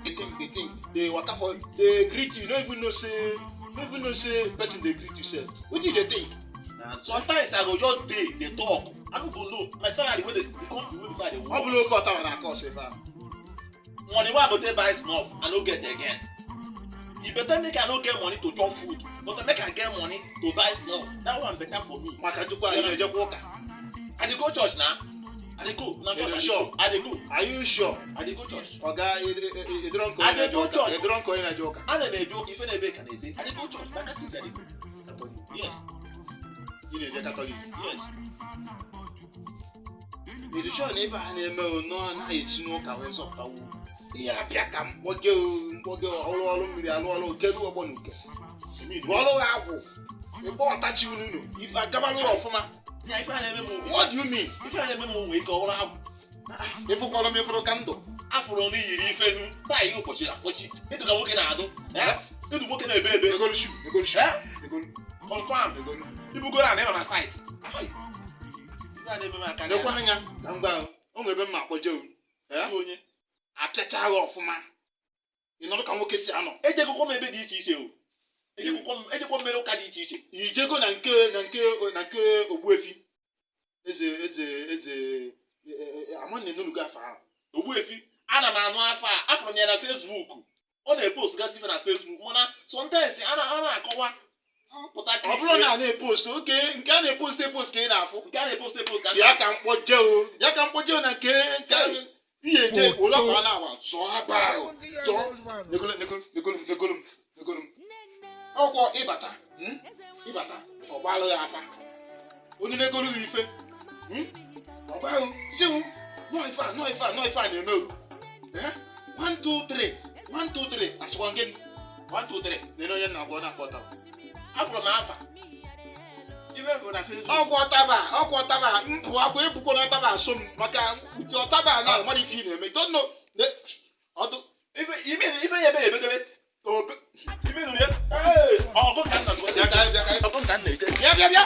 Dey think, dey think, dey waka for, dey greet you, no even know say, no even know say person dey greet you sef. Wetin you dey think? Sometimes I go just dey dey talk. I no go know my salary wey dey dey come the way before I dey Ọ work. bụla oke ọtawa na-akọ ọsọ ebe ahụ. Money wey I go take buy snuff, I no get again. E better make I no get money to chop food, but make I get money to buy snuff. That one better for me. Maka Chukwu, anyị na-ejekwa ụka. I dey go church na. I dey go. Na You church dey I dey sure? go. I dey go. Are you sure? I dey go church. Ọga, ịdịrọ nke I onye dey na-eje go ụka? church. Ịdịrọ nke onye na-eje ụka? Ana m eje ụka, ife na-ebe ka na-ebe. I dey go church. Na Catholic I dey go. Yes. Ị na-eje Katọlik? Yes. Ịdị sure na ife a na-eme nọ anaghị esi n'ụka wee zọpụtawu ihe abịa ka mkpọge mkpọge ọrụ ọrụ mmiri alụ ọrụ kedu ọgbọ na uke bụ ọrụ ha agwụ ịkpọ ọtachi unu ife agabalụ ya ọfụma. Ya ife a na-eme m. What do you mean? Ife a na-eme m nwee ike ọrụ agwụ. Ịfụkwọrọ m ịfụrụ ka ndụ. Afụrụ m iyiri ife nu taa ihe ụbọchị akpọchi ịdụ ka nwoke na-adụ. Eh? Ịdụ nwoke na-ebe ebe. Egolu shu, egolu shu. Eh? Egolu. Confirm. Egolu. Ibugoro ana ịnọ na site. Ai. Ife a na-eme m aka. Lekwa anya ka m gwa ahụ o nwere ebe m ma akpọje o. Eh? Onye Apịacha agha ọfụma, ị nọrọ ka nwoke si anọ. Ejegokwa m ebe dị iche iche o. Ejegokwa m, ejekwa m mere ụka dị iche iche. Ijego na nke Ogbuefi eze eze eze ama na enunugo afọ ahụ. Ogbuefi, ana m anụ afọ a, afụrụ m ya na Facebook. Ọ na-epost gasị ife na Facebook, mana sometimes a na-akọwa mpụta. Ọ bụrụ na a na-epost oke nke a na-epost epost ka ị na-afụ. Nke a na-epost epost ka m Bịa ka mkpọje o, bịa ka mkpọje o na nke ihe eje were ọkpa na-agba zọọ aba ahụ zọọ. Negolu, negolu, negolu m, negolu m, negolu m. Ọkwọ ịbata, Ịbata, ọ gbalụ ya afa onye negolu gị ife, Ọ gbalụ siwu nọọ ife a, nọọ ife a, nọọ ife a na-eme o. Eh? 1 2 3 1 2 3, asịkwa gịnị? 1 2 3. Nene onye na-agwa, ọ na-akpọ ọtaba. Afụrụ m afa ife bụ na Facebook. Ọgwụ ọtaba, ọgwụ ọtaba mpụ akwa ebukwa na ọtaba asụ m maka ụdị ọtaba na mmadụ ife ị na-eme. Don't know. Ọdụ ife ime ife ya ebe ya ebedebe obe. Ime nụ ya. Ee, ọgụ ka nna. Bịa ka bịa ka. Ọgụ ka nna eje. Bịa, bịa, bịa.